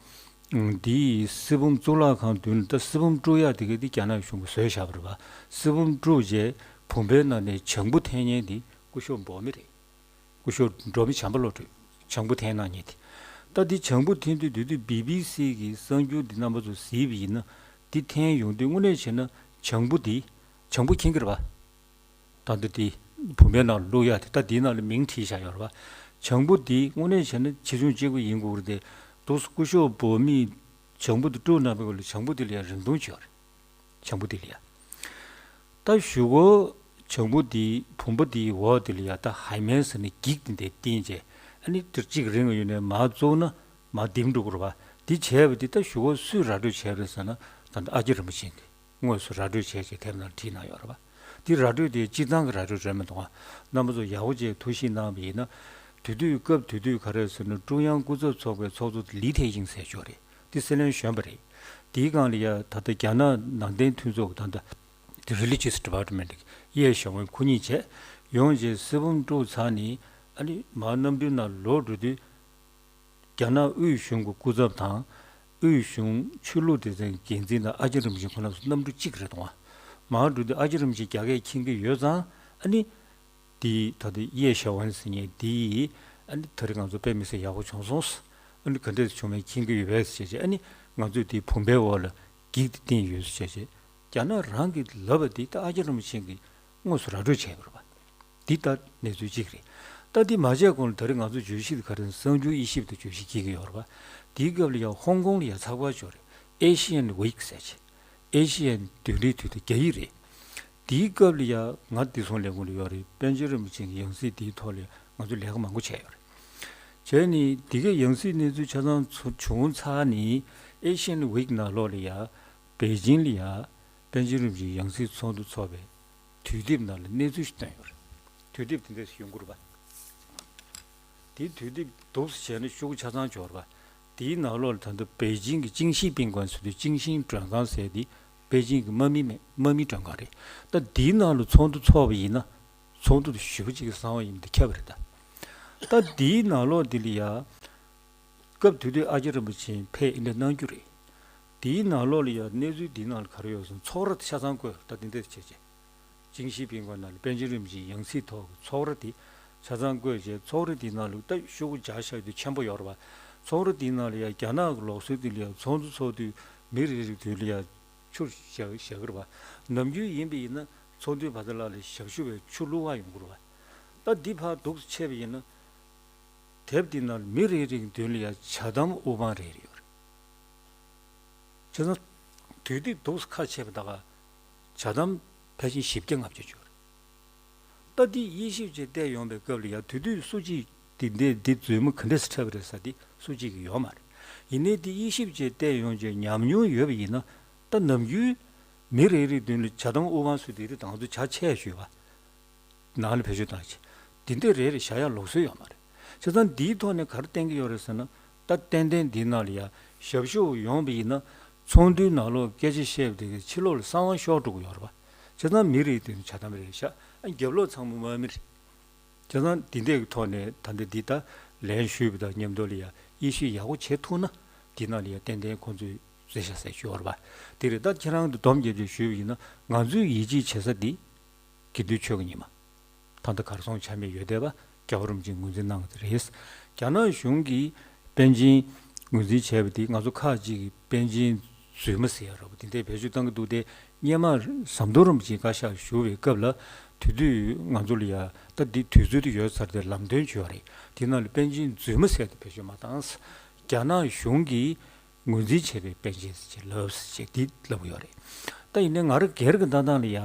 འདིའི་གསེར་བུམ་གཙུག་ལག་ཁང་མདུན་ད་གསེར་བུམ་དཀྲུག་ཡག་དེ་ག་དེ་རྒྱ་ནག་གཞུང་གིས་བཟོས་བཞག་པ་རེད་པ། གསེར་བུམ་དཀྲུགས་རྗེས་བུམ་པའི་ནང་ནས་བྱང་བུ་འཐེན་མཁན་དེ་སྐུ་ཞབས་འབོག་མི་རེད། སྐུ་ཞབས་འབྲོག་མི་བྱམས་པ་བློ་གྲོས་བྱང་བུ་འཐེན་གནང་མཁན་དེ། ད་འདི་བྱང་བུ་འཐེན་དུས་དེ་དུས་བི་བི་སི་གི་གསར་འགྱུར་འདི་རྣམ་པ་ཚོ་གཟིགས་པ་ཡིན་ན་འདི་འཐེན་ཡོང་དུས་དངོས་གནས་བྱས་ན་བྱང་བུ་འདི་བྱང་བུ་མཁྱེན་གྱི་རེད་པ། ད་འདི་འདི་བུམ་པའི་ནང་བླུག་ཡག་དེ་ད་འདིའི་ནང་ལ་མིང་བྲིས་བཞག་ཡོད་རེད་པ། བྱང་བུ་འདི་དངོས་གནས་བྱས་ན་ཆེ་ཆུང་གཅིག་པ་ཡིན་དགོས་ཀྱི་རེད་དེ། འདུག་སེ་སྐུ་ཞབས་འབོག་མིས་བྱང་བུ་འདི་དཀྲུགས་གནང་བའི་སྐབས་ལ་བྱང་བུ་འདི་ལ་ཡང་རིང་ཐུང་ཅིག་ཡོད་རེད། བྱང་བུ་འདི་ལ་ཡ། ད་གཞུག་གུ་བྱང་བུ་འདིའི་བུམ་པ་འདིའི་འོག་འདི་ལ་ཡ་ད་ཧའི་མན་ཟེར་ནས་འགྱིག་འདི་འདྲས་བཏིང་བྱས་ཨ་ནི་དེ་གཅིག་རིང་ཡོད་ནས་མར་བཙུགས་ན་མར་ལྡེམ་འགྲོ་གི་རེད་པ། འདི་བྱས་པ་འདི་ད་གཞུག་གུ་སུས་ར་སྤྲོད་བྱས་པ་རེད་ཟེར་ན་ད་ལྟ་ཨ་ཀྱཱ་རིན་པོ་ཆེ་གིས་དངོས་སུ་ར་སྤྲོད་བྱས་བྱས་དེབ་ནང་བྲིས་གནང་ཡོད་རེད་པ། འདི་ར་སྤྲོད་དེ་སྤྱིར་བཏང་གི་ར་སྤྲོད་རེད་མི་འདུག་ཨ། རྣམ་པ་ཚོ་ཡག་པོ་བྱས་ཐུགས་ཞིབ་གནང་བ་ཡིན་ན་དེ་དུས་སྐབས་དེ་དུས་ག་རེ་ཟེར་ན་ཀྲུང་དབྱང་སྐུ་ཚབ་ཚོགས་པའི་ཚོགས་གཙོ་ལི་ཐའེ་ཡིང་ཟེར་ཞོ་རེད། འདི་སྲིད་བློན་གཞོན་པ་རེད། དེའི་སྒང་ལ་ཡ་ད་ལྟ་རྒྱ་ནག་ནང་བསྟན་མཐུན་ཚོགས་ཀྱི་ད་ལྟ་དེ་Religious Department་གི་ཡེ་ཞའོ་ཝན་ཁོ་གཉིས་བྱས་ཡོང་རྗེས་གསེར་བུམ་དཀྲུགས་ཚར་ནས་ཨ་ནི་མར་གནམ་གྲུའི་ནང་ལོག་འགྲོ་དུས་རྒྱ་ནག་དབུས་གཞུང་གི་སྐུ་ཚབ་དང་དབུས་གཞུང་ཆོས་ལུགས་སྡེ་ཚན་གི་འགན་འཛིན་དང་ཨ་ཀྱཱ་རིན་པོ་ཆེ་ཁོ་རང་ཚོ་གནམ་གྲུ་གཅིག་རེད་འདུག་ཨ། མར་འགྲོ་དུས་ཨ་ཀྱཱ་རིན་པོ་ཆེ་རྒྱ་སྐད་མཁྱེན་གྱི་ཡོད་ཙང་ཨ་ནི། དེའི་ད་ལྟ་ཡེ་ཞའོ་ཝན་ཟེར་མཁན་དེ་ཡིས་ཨ་ནི་ད་རེས་ང་ཚོ་དཔེ་མི་སྲིད་ཡག་པོ་བྱུང་སོང་། ཨ་ནི་ག་འདྲས་བྱུང་མིན་མཁྱེན་གྱི་ཡོད་པས་ཟེར་བྱས་ཨ་ནི་ང་ཚོས་དེའི་བུམ་པའི་འོག་ལ་འགྱིག་དེ་བཏིང་ཡོད་ཟེར་བྱས་རྒྱ་ནག་རང་གིས་ལབ་པ་དེ་ད་ཨ་ཀྱཱ་རིན་པོ་ཆེ་གིས་དངོས་སུ་ར་སྤྲོད་བྱས་པ་རེད་པ། འདི་ལྟར་གནས་ཚུལ་གཅིག་རེད། ད་འདི་མ་བྱས་གོང་ལ་ད་རེས་ང་ཚོ་བརྗོད་གཞི་དེ་ག་རེ་གསར་འགྱུར་དབྱེ་ཞིབ་དང་བརྗོད་གཞི་འཁྱེར་གྱི་ཡོད་རེད་པ། དེའི་སྐབས་ལ་ཡང་ཧོང་ཀོང་ལ་ཡང་ཚགས་པར་ཅིག་ཡོད་རེད། Asian Week་ཟེར་ཅིག Asian་བདུན་རེའི་དུས་དང་རྒྱ་ཡིག་རེད། དེའི་སྐབས་ལ་ཡང་ང་བདེ་སྲུང་ལས་ཁུངས་ལ་ཡོད་རེད། པཎ་ཆེན་རིན་པོ་ཆེ་གི་ཡང་སྲིད་དེའི་ཐོག་ལ་ང་ཚོ་ལས་ཀ་མང་པོ་བྱས་ཡོད་རེད། བྱས་ནས་དེ་གའི་ཡང་སྲིད་གནས་ཚུལ་ཆ་ཚང་ཚོ་བྱུང་ཚར་ནས་Asian Week་ནང་ལོགས་ལ་ཡང་པེ་ཅིང་ལ་ཡང་པཎ་ཆེན་རིན་པོ་ཆེའི་ཡང་སྲིད་ཚོགས་འདུ་ཚོགས་པའི་དུས་དེབ་ནང་ལ་གནས་ཚུལ་ཞིག་བཏོན་ཡོད་རེད། དུས་དེབ་དེ་འདྲ་ཞིག་ཡོང་གི་རེད་པ། དེའི་དུས་དེབ་འདུག་སེ་བྱས་ན་ཤོག་གུ་ཆ་ཚང་འབྱོར་བ། དེའི་ནང་ལོགས་ལ་ད་ལྟ་པེ་ཅིང་གི་ཅིང་ཤིང་宾馆་ཟེར་དུས་ཅིང་ཤིང་མགྲོན་ཁང་ཟེར་དེ་པེ་ཅིང་གི་དམག་མི་མེད་དམག་མི་མགྲོན་ཁང་རེད། ད་དེའི་ནང་ལ་ཚོགས་འདུ་ཚོགས་པ་ཡིན་ན་ཚོགས་འདུ་དེ་ཞེ་པོ་ཅིག་གི་གསང་བ་ཡིན་པ་དེ་ཁྱབ་པ་རེད་ད། ད་དེའི་ནང་ལོགས་དེ་ལ་ཡ། སྐབས་དེ་དུས་ཨ་ཀྱཱ་རིན་པོ་ཆེ་ཕེབས་ཨེ་འདྲ་གནང་རྒྱུ་རེད། དེའི་ནང་ལོགས་ལ་ཡ་གནས་ཚུལ་དེའི་ནང་ལ་ག་རེ་ཡོད་ཟེར་ན་ཚོགས་ར་དེ་ཆ་ཚང་བཀོད་ད་དེ་འདྲ་བྱས་བྱས། ཅིང་ཤིང་宾馆་ནང་ལ་པཎ་ཆེན་རིན་པོ་ཆེའི་ཡང་སྲིད་ཐོག་གི་ཚོགས་ར་དེ་ཆ་ཚང་བཀོད་བྱས་ཚོགས་ར་དེའི་ནང་ལ་ད་ཤོག་གུ་རྒྱག་བཞག་དུས་ཆེན་པོ་ཡོད་རེད་པ། ཚོགས་ར་དེའི་ནང་ལ་ཡ་རྒྱ་ནག་གི་ལུགས་སྲོལ་དེ་ལ་ཡ་ཚོགས་འདུ་ཚོགས་དུས་མི་རེ་རེ་མདུན་ལ་ཡ་ཆུར་བཞག་བཞག་གི་རེད་པ། ནམ་རྒྱུན་ཡིན་པ་ཡིན་ན་ཚོགས་འདུའི་བར་དུ་ལ་ལ་ཞབས་ཞུ་བའི་ཆུ་བླུག་པ་ཡོང་གི་རེད་པ། ད་འདི་ཕར་འདུག་སེ་ཆད་པ་ཡིན་ན། དེབ་འདི་ནང་ལ་མི་རེ་རེའི་མདུན་ལ་ཡ་ཇ་དམ་དབུ་འཕང་རེ་རེ་ཡོད་རེད། བྱས་ཙང་དུས་དེབ་འདུག་སེ་ཁ་ཕྱེ་བ་ད་ག་ཇ་དམ་ཕལ་ཆེར་བཞི་བརྒྱ་ལྔ་བརྒྱ་ཅིག་ཡོད་རེད། ད་འདི་དབྱེ་ཞིབ་བྱས་བལྟས་ཡོང་བའི་སྐབས་ལ་ཡ་དེ་དུས་སུ་གཅིག་འདི་འདི་འདི་རྫུན་མ་ག་འདྲས་སེ་འཁྲབ་པ་རེད་ཟེར་འདི་སུ་གཅིག་གི་ཡོད་མ་རེད། ཡིན་ནའི་འདི་དབྱེ་ཞིབ་བྱས་བལྟས་ཡོང་བྱས་ཉམས་མྱོང་ཡོད་པ་ཡིན་ན་ད་ནམ་རྒྱུན་མི་རེ་རེའི་མདུན་ལ་ཇ་དམ་དབུ་འཕང་ཟེར་དེ་རིགས་ད་ང་ཚོ་ཇ་ཆད་ཞུས་པ། ནང་ལ་བེད་སྤྱོད་བཏང་བྱས། འདི་འདྲ་རེ་རེ་བཞག་ཡག་ལུགས་སྲོལ་ཡོད་མ་རེད། བྱས་ཙང་འདིའི་ཐོག་ནས་ག་རེ་བསྟན་གྱི་ཡོད་རེད་ཟེར་ན། ད་ཏན་ཏན་འདིའི་ནང་ལ་ཡ་ཞབས་ཞུ་ཡོང་བ་ཡིན་ན་ཚོགས་འདུའི་ནང་ལོགས་སྐད་ཆ་བཤད་པ་དེ་གི་ཕྱི་ལོགས་ལ་གསང་བ་ཤོར་འགྲོ་གི་ཡོད་རེད་པ། བྱས་ཙང་མི་རེའི་མདུན་ཇ་དམ་རེ་བཞག་ཨ་རྒྱབ་ལོགས་ཚང་མ་དམག་མི་རེད། བྱས་ཙང་འདི་འདྲའི་གི་ཐོག་ནས་ད་ལྟ་འདི་ལྟ་ལན་ཞུས་པ་དང་མཉམ་དུ་ལ་ཡ་དབྱེ་ཞིབ་ཡག་པོ་བྱེད་ཐུབ་ན་འདི་ནང་ལ་ཡ་ཏན་ཏན་ཁོང་ཚོས་རྩོད་བཤད་ཟེར་ཞུ་བ་རེད་པ། དེ་རེད། ད་ཁྱེད་རང་གི་སྡོམ་རྒྱབ་བྱས་ཞུས་པ་ཡིན་ན་ང་ཚོས་ཡིད་ཆེས་བྱེད་ས་འདི། དགེ་འདུན་ཆོས་ཀྱི་ཉི་མ། ད་ལྟ་གར་སོང་ཆ་མེད་ཡོད་བསྡད་པ་རྒྱལ་བ་རིན་པོ་ཆེས་ངོས་འཛིན་གནང་གི་རེད། རྒྱ་ནག་གཞུང་གིས་པཎ་ཆེན་ངོས་འཛིན་བྱས་པ་དེ་ང་ཚོ་ཁག་ཅིག་གིས་པཎ་ཆེན་རྫུན་མ་ཟེར་ཡ་འདྲ་པོ་དེ་འདྲས་བེད་སྤྱོད་བཏང་གི་འདུག་སྟེ། སྔོན་མ་ཟམ་གདོང་རིན་པོ་ཆེ་བཀའ་ཤག་བཞུགས་པའི་སྐབས་ལ་ དེ་དུས་ང་ཚོ་ལ་ཡ་ད་འདི་དུས་ཚོད་དུ་ཡོད་ཚར་ཏེ་ལམ་སྟོན་བྱོས་པ་རེད། དེ་ནང་ལ་པཎ་ཆེན་རྫུན་མ་ཟེར་ཏེ་བེད་སྤྱོད་མ་བཏང་། རྒྱ་ནག་གཞུང་གིས་ངོས་འཛིན་བྱས་པའི་པཎ་ཆེན་ཟེར་ཅེས་ལབ་ཟེར་ཅེས་འདི་ལབ་ཡོད་རེད། ད་ཡིན་ནའི་ང་རང་སྒེར་གྱི་ལྟ་སྟངས་ལ་ཡ་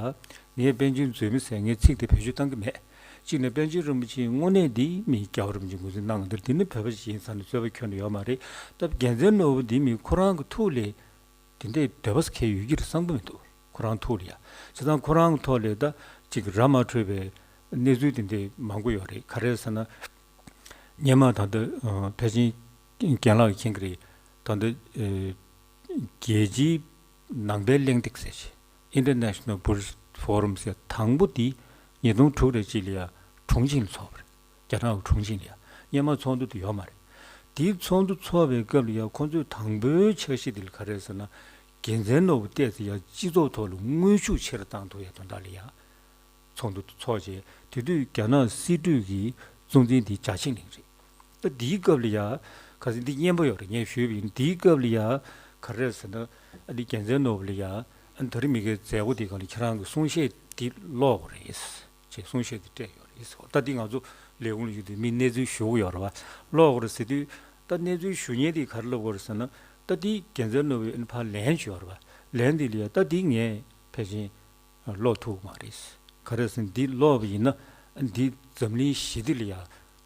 ངས་པཎ་ཆེན་རྫུན་མ་ཟེར་ངས་ཚིག་དེ་བེད་སྤྱོད་བཏང་གི་མེད། གཅིག་ནས་པཎ་ཆེན་རིན་པོ་ཆེའི་དངོས་གནས་འདི་མི་རྒྱལ་བ་རིན་པོ་ཆེ་ངོས་འཛིན་གནང་གི་འདུག་དེ་ནི་བོད་པ་ཞིག་ཡིན་ཙང་ནས་རྩོད་པ་ཁྱོན་ནས་ཡོད་མ་རེད། ད་རྒྱལ་མཚན་ནོར་བུ་འདི་མི་ཁོ་རང་གི་ཐུགས་ལ་དེ་འདྲའི་འདོད་པ་ཁེལ་ཡོད་ཀྱི་རེད་བསམ་གྱི་མི་འདུག་ཁོ་རང་ཐུགས་ལ་ཡ། བྱས་ཙང་ཁོ་རང་གི་ཐོག་ལ་ད་ཅིག་ར་མ་འཕྲོད་པའི་གནས་ཚུལ་དེ་འདྲ་མང་པོ་ཡོད་རེད། ག་རེ་ཟེར་ན། སྔོན་མ་ད་ལྟ་ཨ་ཕལ་ཆེར་རྒན་ལགས་མཁྱེན་གྱི་རེད། ད་ལྟ་ཨ་རྒྱལ་སྤྱིའི་ནང་པའི་གླེང་སྟེགས་ཟེར་ཅིག International Buddhist Forum ཟེར་དང་པོ་དེ་ཉིས་སྟོང་དྲུག་རེ་གཅིག་ལ་ཡ་ཁྲུང་ཆིང་ལ་ཚོགས་པ་རེད། རྒྱ་ནག་གི་ཁྲུང་ཆིང་ལ་ཡ། སྔོན་མ་ཚོགས་འདུ་དེ་ཡོད་མ་རེད། དེའི་ཚོགས་འདུ་ཚོགས་པའི་སྐབས་ལ་ཡ་ཁོང་ཚོས་དང་པོའི་འཆར་གཞི་དེ་ལ་ག་རེ་ཟེར་ན། རྒྱལ་མཚན་ནོར་བུ་བལྟས་ཚེ་ཡ་སྤྱི་ཚོགས་ཐོག་ལ་དངོས་ཤུགས་ཆེ་རུ་བཏང་ཐུབ་ཡ་དོན་དག་ལ་ཡ། ཚོགས་འདུ་ཚོགས་རྗེས་དེ་དུས་རྒྱ་ནག་སྲིད་གྲོས་ཀྱི་གཙོ་འཛིན་དེ་ཅཱ་ཆིང་ལིང་རེད། ད་འདིའི་སྐབས་ལ་ཡ་ག་ཚོད་འདི་སྙན་པོ་ཡོད་རེད། ངས་ཞུས་པ་ཡིན། འདིའི་སྐབས་ལ་ཡ་ག་རེ་ཟེར་ན། ཨ་འདི་རྒྱལ་མཚན་ནོར་བུ་ལ་ཡ་ཨ་ད་རེས་མི་ཁའི་མཛད་སྒོ་འདི་སྒང་ལ་ཁྱེད་རང་གི་གསུང་བཤད་འདི་ཀློག་དགོས་རེད་ཅེས་གསུང་བཤད་འདི་སྤྲད་ཡོད་རེད། ད་འདི་ང་ཚོ་ལས་ཁུངས་ལ་ཡོད་དུས་མི་གནས་ཚུལ་ཞུ་གི་ཡོད་རེད་བ། ཀློག་དགོས་རེད་ཟེར་དུས་ད་གནས་ཚུལ་ཞུ་མཁན་དེ་ག་རེ་ལབ་དགོས་རེད་ཟེར་ན། ད་འདི་རྒྱལ་མཚན་ནོར་བུས་ཨ་ནི་ཕར་ལན་ཞུས་ཡོད་རེད་བ། ལན་འདི་ལ་ཡ་ད་འདི་ངས་ཕལ་ཆེར་ཀློག་ཐུབ་མ་རེད། ག་རེ་ཟེར་ན་འདི་ཀློག་པ་ཡིན་ན་འདི་འཛམ་གླིང་ཞི་བདེ་ལ་ཡ་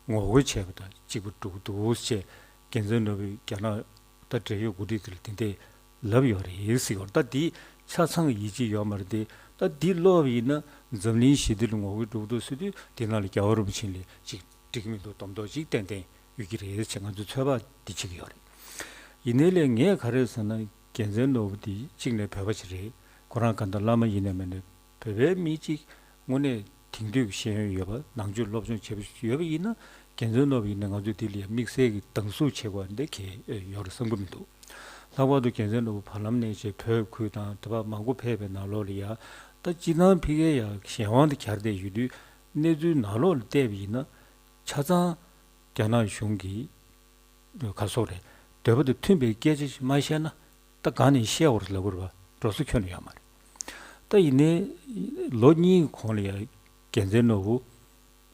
ངོ་རྒོལ་བྱས་པ་དང་གཅིག་པ་འགྲོ་གི་འདུག་ཅེས་རྒྱལ་མཚན་ནོར་བུས་རྒྱ་ནག་ད་འབྲེལ་ཡོད་འགོ་ཁྲིད་དེ་ལ་དེ་འདྲས་ལབ་ཡོད་རེད་ཟེར་བ། ད་འདི་ཆ་ཚང་ཡིད་ཆེས་ཡོད་མ་རེད་དེ། ད་འདི་ཀློག་པ་ཡིན་ན་འཛམ་གླིང་ཞི་བདེ་ལ་ངོ་རྒོལ་འགྲོ་གི་འདུག་ཟེར་དུས་འདི་ནང་ལ་རྒྱལ་བ་རིན་པོ་ཆེ་ལ་ཅིག་འགྲིག་གི་མི་འདུག་སྡོམ་ཐོག་ཅིག་ཏན་ཏན་ཡོད་ཀྱི་རེད་ཅེས་ང་ཚོས་ཚོད་དཔག་འདི་བྱེད་ཀྱི་ཡོད་རེད། ཡིན་ནའི་ལས་ངས་ག་རེ་ཟེར་ན། རྒྱལ་མཚན་ནོར་བུ་འདི་གཅིག་ནས་བོད་པ་ཞིག་རེད། ཁོ་རང་གང་ལྟར་བླ་མ་ཡིན་ནའི་མིན་ནའི་བོད་པའི་མི་གཅིག་དངོས་གནས་དེང་དུས་ཀྱི་ཤེས་ཡོན་ཡོད་པ། ནང་ཆོས་སློབ་སྦྱོང་བྱེད་པ་ཞིག་ཡོད་པ་ཡིན་ན། རྒྱལ་མཚན་ནོར་བུ་ཡིན་ན་ང་ཚོས་འདི་ལ་ཡ་དམིགས་བསལ་གྱི་སྡང་ཟུག་བྱེད་དགོས་འདི་གལ་ཡོད་རེད་བསམ་གྱི་མི་འདུག་ལྷག་པར་དུ་རྒྱལ་མཚན་ནོར་བུ་བར་ལམ་ནས་བྱས་བོད་ཁུལ་དང་དེ་བ་མང་པོ་ཕེབས་པའི་ནང་ལོགས་ལ་ཡ། ད་སྤྱིར་བཏང་ཕ་གིའི་ཡ་གཞན་དབང་དུ་གྱར་བསྡད་ཡོད་དུས་གནས་ཚུལ་ནང་ལོགས་ལ་བལྟས་པ་ཡིན་ན། ཆ་ཚང་རྒྱ་ནག་གཞུང་གིས་ག་སོགས་རེད། འདོད་པ་དང་མཐུན་པའི་སྐད་ཆ་ཞིག་མ་བཤད་ན། ད་གང་ནས་བཤད་དགོས་རེད་ལབ་དགོས་རེད་བ། འགྲོ་ས་ཁྱོན་ནས་ཡོད་མ་རེད། ད་ཡིན་ནའི་ལོ་གཉིས་ཀྱི་གོང་ལ་ཡ་རྒྱལ་མཚན་ནོར་བུ་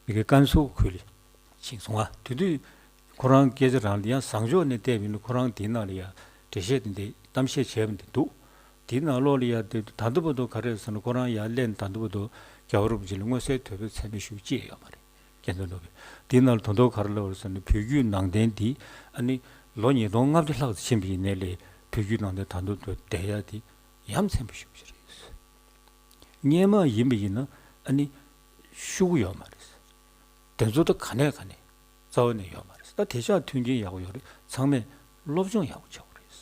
མི་གའི་ཀན་སུའུ་ཁུལ་ལ་ཕྱིན་སོང་ང་། དེ་དུས་ཁོ་རང་སྐད་ཆ་རང་ལ་ཡང་བཟང་ཕྱོགས་ནས་བལྟས་པ་ཡིན་ན་ཁོ་རང་དེའི་ནང་ལ་ཡ་འགྲེལ་བཤད་དེ་འདྲའི་གཏམ་བཤད་བྱས་པ་འདི་འདུག་དེའི་ནང་ལོགས་ལ་ཡ་དེ་ད་ལྟ་བར་དུ་ག་རེ་ཟེར་ན། ཁོ་རང་ཡར་སླེབས་ད་ལྟ་བར་དུ་རྒྱལ་བ་རིན་པོ་ཆེ་ལ་མངོན་གསལ་དོད་པོས་མཚན་སྨད་ཞུ་ཅི་ཡང་ཡོད་མ་རེད། རྒྱལ་མཚན་ནོར་བུས་དེའི་ནང་ལ་དོན་དག་ག་རེ་ལབ་པ་རེད་ཟེར་ན། བོད་བརྒྱུད་ནང་བསྟན་འདི་ཨ་ནི་ལོ་ཉིས་སྟོང་ལྔ་བཅུ་ལྷག་ཙམ་ཕྱིན་པ་ཡིན་ནའི་ལས་བོད་བརྒྱུད་ནང་བསྟན་ད་དུང་བསྡད་ཡ་དེ་ཡ་མཚན་པོ་ཞེ་པོ་ཅིག་རེད། སྔོན་མ་ཡིན་པ་ཡིན་ན་ཨ་ནི་ཤོར་གྱི་ཡོད་མ་རེད། དེ་ཚོ་ད་ག་ནས་ག་ནས་རྩ་བ་ནས་ཡོད་མ་རེད། ད་དེ་ཆགས་མཐུན་རྐྱེན་ཡག་པོ་ཡོད་རེད། ཚང་མས་སློབ་སྦྱོང་ཡག་པོ་བྱེད་དགོས་རེད།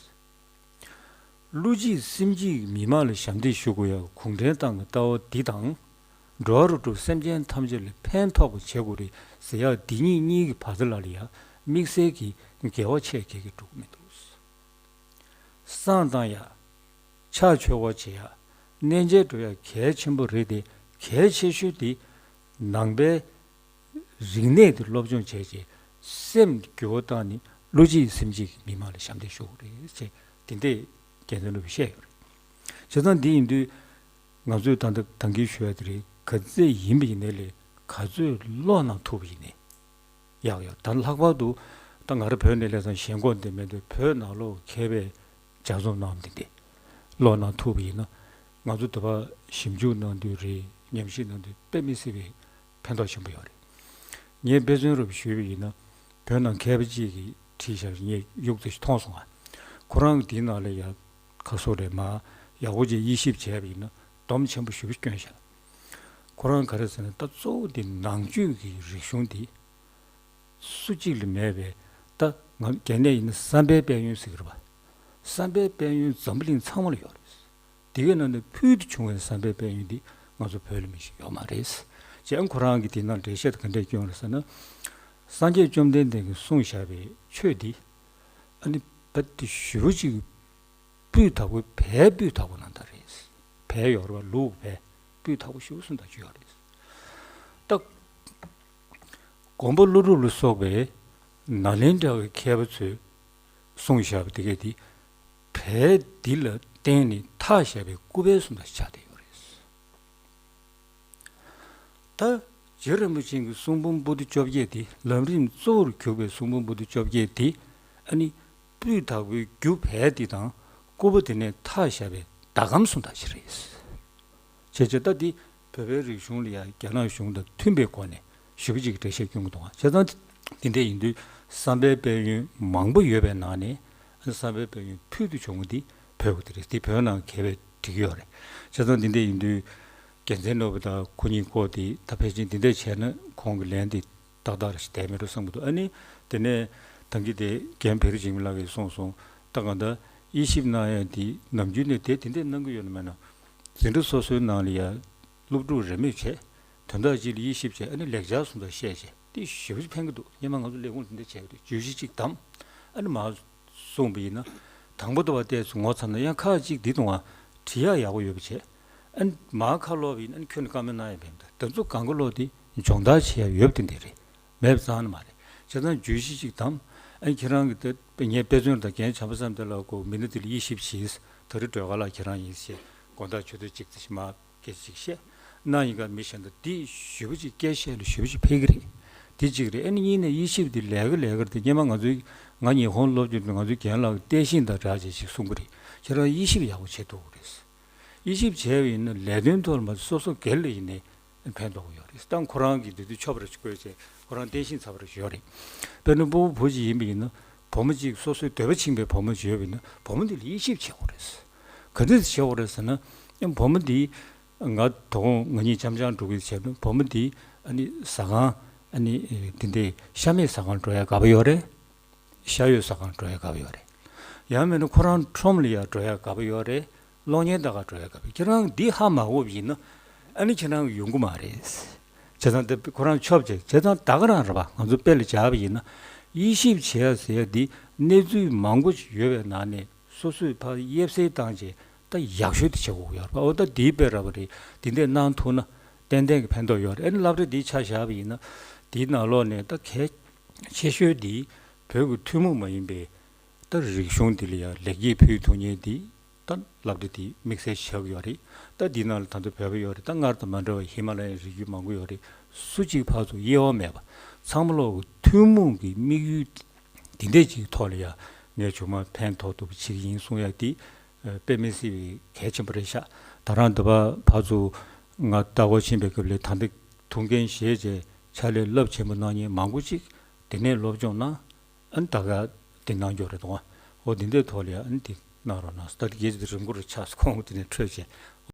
བསླུ་བྱེད་སེམས་བྱེད་ཀྱི་མི་མང་ལ་ཞབས་འདེགས་ཞུ་དགོས་ཡ་གུང་ཁྲན་ཏང་གི་ལྟ་བ་འདི་དང་། འགྲོ་བ་རིགས་དྲུག་སེམས་ཅན་ཐམས་ཅད་ལ་ཕན་ཐོགས་པ་བྱེད་དགོས་རེད་ཟེར་ཡ་འདི་གཉིས་གཉིས་ཀྱི་བར་མཚམས་ལ་ཡ་དམིགས་བསལ་གྱི་འགལ་བ་ཆེ་གེ་གེ་འགྲོ་གི་མི་འདུག་བསང་བཏང་ཡ། ཕྱག་མཆོད་པ་བྱེད་ཡ། གནས་མཇལ་འགྲོ་ཡ་གལ་ཆེན་པོ་རེད་དེ། གལ་ཆེ་ཤོས་དེ་ནང་པའི་རིག་གནས་དེ་སློབ་སྦྱོང་བྱས་རྗེས་སེམས་འགྱུར་བ་བཏང་ནས་བསླུ་བྱེད་སེམས་བྱེད་ཀྱི་མི་མང་ལ་ཞབས་འདེགས་ཞུ་དགོས་རེད་ཅེས་དེ་འདྲས་རྒྱལ་མཚན་ནོར་བུས་བཤད་ཡོད་རེད། བྱས་ཙང་འདི་ཡིན་དུས་ང་ཚོས་ད་ལྟ་ད་གིན་ཞུ་ཡ་དེ་རེད། ག་ཚོད་ཡིན་པ་ཡིན་ནའི་ལས་ག་ཚོད་བློ་ནང་ཐུག་པ་ཡིན་ནའི་ཡག་ཡོད། ད་ལྷག་པར་དུ་ད་ང་རང་བོད་ནས་སླེབས་ཙང་ཞེན་ཁོག་འདི་མེད་དུས་བོད་ནང་ལོགས་མཁས་པའི་ལྗགས་རྩོམ་གནང་འདི་འདི་བློ་ནང་ཐུག་པ་ཡིན་ན། ང་ཚོ་འདི་པར་ཞིབ་འཇུག་གནང་དུས་རེད། ཉམས་ཞིབ་གནང་དུས་དཔེ་མི་སྲིད་པའི་ཕན་ཐོགས་ཆེན་པོ་ཡོད་རེད། ངས་དཔེ་མཚོན་རུ་ཞུས་པ་ཡིན་ན། བོད་ནང་མཁས་པ་གཅིག་གིས་བྲིས་བཞག་པ་ཞིག་ངས་གཡུག་ཙམ་ཞིག་མཐོང་སོང་ང་། ཁོ་རང་གིས་འདིའི་ནང་ལ་ཡ་ཁ་སོ་རེད་མ། ཡག་པོ་ཅིག་དབྱེ་ཞིབ་བྱས་པ་ཡིན་ན་སྡོམ་ཆེན་པོ་ཞེ་པོ་བསྐྱོན་བཞག་ཁོ་རང་ག་རེ་ཟེར་ན། ད་གཙོ་བོ་འདི་ནང་ཆོས་ཀྱི་རིག་གཞུང་འདི་སུ་གཅིག་ལ་མེད་པའི། ད་ང་རྒན་ལགས་ཡིན་ན་བསམ་པའི་དཔལ་ཡོན་ཟེར་གྱི་རེད་པ། བསམ་པའི་དཔལ་ཡོན་འཛམ་བུ་གླིང་ཚང་མ་ལ་ཡོད་རེད། དེ་གའི་ནང་ནས་ཕུལ་དུ་བྱུང་བའི་བསམ་པའི་དཔལ་ཡོན་འདི་ང་ཚོ་བོད་ལ་མི་ཞིག་ཡོད་མ་རེད། བྱས་ཁོ་རང་གིས་དེ་ནང་འགྲེལ་བཤད་ག་འདྲས་བསྐྱོན་རེད་ཟེར་ན། སངས་རྒྱས་བཅོམ་ལྡན་འདས་ཀྱིས་གསུངས་བཞག་པའི་ཆོས་འདི་ཨ་ནི་རྦད་དེ་ཞེ་པོ་ཅིག་སྤུས་དག་པོ། བལ་སྤུས་དག་པོ་ནང་ལྟར་རེད། བལ་ཡོད་རེད་པ། ལུག་བལ་སྤུས་དག་པོ་ཞེ་པོ་གསུམ་དང་བཅུ་ཡོད་རེད། ད་དགོན་པ་ཀླུ་སྒྲུབ་ལ་སོགས་པའི་ནཱ་ལེནྡྲ་གི་མཁས་པ་ཚོས་གསུངས་བཞག་པ་དེ་གས་དེ་བལ་འདི་ལ་བརྟེན་ནས་འཐག་བཞག་པའི་སྐུ་བལ་གསུམ་དང་ཆགས་བསྡད་ཡོད་རེད། ད་རྗེ་རིན་པོ་ཆེ་གི་གསུང་འབུམ་པོ་ཏི་བཅོ་བརྒྱད་དེ། ལམ་རིམ་གཙོ་བོར་གྱུར་པའི་གསུང་འབུམ་པོ་ཏི་བཅོ་བརྒྱད་དེ། ཨ་ནི་སྤུས་དག་པོའི་རྒྱུ་བལ་དེ་དང་སྐུར་པ་དེ་ནས་མཐའ་བཞག་པའི་ཟླ་གམ་གསུམ་དག་ཅིག་རེད། བྱས་བྱས་ད་འདི་བོད་པའི་རིག་གཞུང་ལ་ཡང་རྒྱ་ནག་གཞུང་དང་མཐུན་པའི་སྒོ་ནས་ཞེ་པོ་ཅིག་འགྲེལ་བཤད་སྐྱོན་གྱི་འདུག་ཨ། བྱས་ཙང་འདི་འདྲ་ཡིན་དུས་བསམ་པའི་དཔལ་ཡོན་མང་པོ་ཡོད་པའི་ནང་ནས། བསམ་པའི་དཔལ་ཡོན་ཕུལ་དུ་བྱུང་བ་འདི་བོད་ཀྱི་དེ་རེད། འདི་བོད་ནང་ག་བས་འགྲིག་གི་ཡོད་རེད། བྱས་ཙང་འདི་འདྲ་ཡིན་དུས་རྒྱལ་མཚན་ནོར་བུ་དང་ཁོ་གཉིས་སྐོར་དེ་ད་ཕལ་ཆེར་འདི་འདྲ་བྱས་ན་ཁོང་གི་ལན་དེ་ཏག་ཏག་རེ་ཞིག་བསྡད་མེད་འགྲོ་བསམ་གྱི་འདུག། ཨ་ནི་དེ་ནས་ད་གིན་དེ་རྒན་བེ་རི་འཇིགས་མེད་ལགས་ཀྱིས་གསུངས་སོང་། ད་གང་ལྟར་དབྱེ་ཞིབ་གནང་ཡ་འདི་ནམ་རྒྱུན་ནས་དེ་དེ་འདྲས་གནང་གི་ཡོད་ན་མེད་ན། འཛིན་གྲྭ་སོ་སོའི་ནང་ལ་ཡ་སློབ་ཕྲུག་རེས་མོས་བྱས། དོན་དག་ཅིག་ལ་དབྱེ་ཞིབ་བྱས། ཨ་ནི་ལེགས་སྦྱར་སོང་ཙང་བཤད་བྱས། དེ་ཞེ་པོ་ཅིག་ཕན་གྱི་འདུག། སྔོན་མ་ང་ཚོ་ལས་ཁུངས་དེ་འདྲ་བྱས་ཡོད་དུས་བརྗོད་གཞི་གཅིག་བདམས། ཨ་ནི་མར་གསུངས་པ་ཡིན་ན། དང་པོ་དེ་བ་བལྟས་སུ་ངོ་ཚ་ན་ཡང་ཁག་ཅིག་འདི་དང་བ་བྲིས་ཡག་ཡག་པོ་ཡོད་པ་བྱས། ཨ་ནི་མར་ཁ་ལོག་པ་ཡིན་ན་ཨ་ནི་ཁྱོན་ནས་བཀའ་མོལ་གནང་ཡག་མེད་པ། དེ་ཚོ་སྒང་ག་ལོག་དེ་སྦྱོང་བརྡར་བྱེད་ཡག་ཡོད་པ་དེ་འདྲ་རེད། མེད་པ་རྩ་ནས་མ་རེད། བྱས་ཙང་བརྗོད་གཞི་གཅིག་བདམས། ཨ་ནི་ཁྱེད་རང་གི་དེ་ངས་དཔེ་མཚོན་དང་རྒན་བྱམས་པ་བསམ་གཏན་ལགས་ཀྱིས་མི་སྣ་དེ་ལ་དབྱེ་ཞིབ་བྱས། ད་རེས་སྒྲོལ་དཀར་ལགས་ཁྱེད་རང་ཡིན་ཞེས་དགོངས་དག་ཆེ་ཏོག་ཅིག་ཙམ་ཞིག་མར་སྐད་ཆ་ཅིག་བཤད་གནང་ཡིན་ག་མི་གཞན་དང་འདི་ཞེ་པོ་ཅིག་སྐད་བཤད་ལ་ཞེ་པོ་ཅིག་ཕན་གྱི་རེད། འདི་གཅིག་རེད། ཨ་ནི་གཉིས་ནས་དབྱེ་ཞིབ་འདི་ལས་ཀ་ལས་ཀར་དེ་སྔོན་མ་ང་ཚོའི་ང་ཉི་ཧོང་སློབ་སྦྱོང་དུས་ང་ཚོའི་རྒན་ལགས་ཀྱིས་བརྟན་ཤིང་དང་སྦྲགས་བྱས་ཞིག་གསུང་གི་རེད། ཁྱེད་རང་དབྱེ་ཞིབ་ཡག་པོ་བྱེད་ཐུབ་ཀྱི་རེད། དབྱེ་ཞིབ་བྱས་པ་ཡིན་ན་ལས་དོན་ཐོག་ལ་མ་སོ་སོ་སྒེར་ལ་ཡིན་ནའི་ཕན་ཐོགས་ཀྱི་ཡོད་རེད། ད་ཁོ་རང་གིས་འདི་དུས་ཆོབ་ར་ཅིག་བཀོལ་བྱས་ཁོ་རང་བརྟན་ཤིང་ཚ་བ་ར་ཅིག་ཡོད་རེད། དཔེར་ན་སྤོ་བོ་བུ་ཅིག་ཡིན་པ་ཡིན་ན་བུ་མོ་ཅིག་སོ་སོའི་འདོད་པ་འཆིང་བའི་བུ་མོ་ཅིག་ཡོད་པ་ཡིན་ན་བུ་མོ་འདི་ལ་དབྱེ་ཞིབ་བྱེད་དགོས་རེད། ག་འདྲས་བྱེད་དགོས་རེད་ཟེར་ན། བུ་མོ་འདི་ང་དོ་དགོང་ང་གཉིས་འཆམ་འཆམ་འགྲོ་གི་བྱས་ན་བུ་མོ་འདི་ཨ་ནི་ཟ་ཁང་ཨ་ནི་འདི་འདྲའི་ཤ་མེད་ཟ་ཁང་འགྲོ་ཡ་དགའ་པོ་ཡོད་རེད། ཤ་ཡོད་ཟ་ཁང་འགྲོ་ཡ་དགའ་པོ་ཡོད་རེད། ཡང་མིན་ན་ཁོ་རང་ཁྲོམ་ལ་ཡ་འགྲོ་ཡ་དགའ་པོ་ཡོད་རེད། གློག་བརྙན་ལྟ་ག་འགྲོ་ཡ་དགའ་པོ། ཁྱེད་རང་འདི་ཧ་མ་གོ་བ་ཡིན་ན་ཨ་ནི་ཁྱེད་རང་གི་ཡོང་གི་མ་རེད། བྱས་ཙང་དེ་ཁོ་རང་ཆོབ་བྱས། བྱས་ཙང་ད་ག་རང་རེད་པ། ང་ཚོ་དཔེ་ལ་སྦྱར་བ་ཡིན་ན་དབྱེ་ཞིབ་བྱེད་ཡ་ཟེར་ཡ་འདི་གནས་ཚུལ་མང་པོ་ཞིག་ཡོད་པའི་ནང་ནས་སོ་སོས་ཕར་དབྱེ་གསེས་བཏང་བྱས་ད་ཡག་ཤོས་དེ་བྱེད་དགོས་ཀྱི་ཡོད་རེད་པ། འོ་ད་འདིའི་དཔེ་ར་བ་རེད། འདི་འདྲས་གནང་ཐུབ་ན་ཏན་ཏན་གྱི་ཕན་ཐོགས་ཡོད་རེད། ཨ་ནི་སློབ་གྲྭ་འདིའི་ཆ་བཞག་པ་ཡིན་ན་འདིའི་ནང་ལོགས་ནས་ད་གལ་ཆེ་ཤོས་འདི་བོད་ཀྱི་ཐུན་མོང་མ་ཡིན་པའི་ད་རིག་གཞུང་འདི་ལ་ཡང་ལེགས་སྐྱེས་ཕུལ་ཐུབ་མཁན་འདི་ད་སློབ་གྲྭ་འདི་དམིགས་བསལ་ཆགས་ཀྱི་ཡོད་རེད། ད་འདི་ནང་ལ་ད་ལྟ་བོད་པ་ཡོད་རེད། ད་སྔར་དང་མ་འདྲ་བའི་ཧི་མ་ལ་ཡའི་རི་རྒྱུད་མང་པོ་ཡོད་རེད། སུ་གཅིག་ཕར་ཚུར་དབྱེ་བ་མེད་པ་ཚང་མ་ལོག་གི་ཐུན་མོང་གི་དམིགས་ཡུལ་འདི་འདྲས་ཅིག་ཐོག་ལ་ཡང་ངས་བྱུང་མ་ཕན་ཐོགས་ཐུབ་པ་ཅིག་ཡིན་གསུང་ཡ་འདི་དཔེ་མི་སྲིད་པའི་གལ་ཆེན་པོ་རེད་ཤག། ད་རང་འདི་པ་ཕར་ཚུར་ང་ལྟ་སྐོར་ཕྱིན་པའི་སྐབས་ལ་ད་ལྟ་ཐུགས་འགན་བཞེས་བྱས་ཕྱག་ལས་རླབས་ཆེན་པོ་གནང་མཁན་མང་པོ་ཅིག་དེ་ནས་སློབ་སྦྱོང་གནང་། ཨ་ནི་ད་ག་དེ་གནང་རྒྱུ་རེད་དོ། འོ་དེ་འདྲའི་ཐོག་ལ་ཡ་ཨ་ནི་དེ་གནང་རོགས་གནང་། ད་དེ་གས་དེ་རིང་པོ་རུ་ཆགས་སོང་། ཁོང་དེ་ནས་འཕྲོས་བྱས་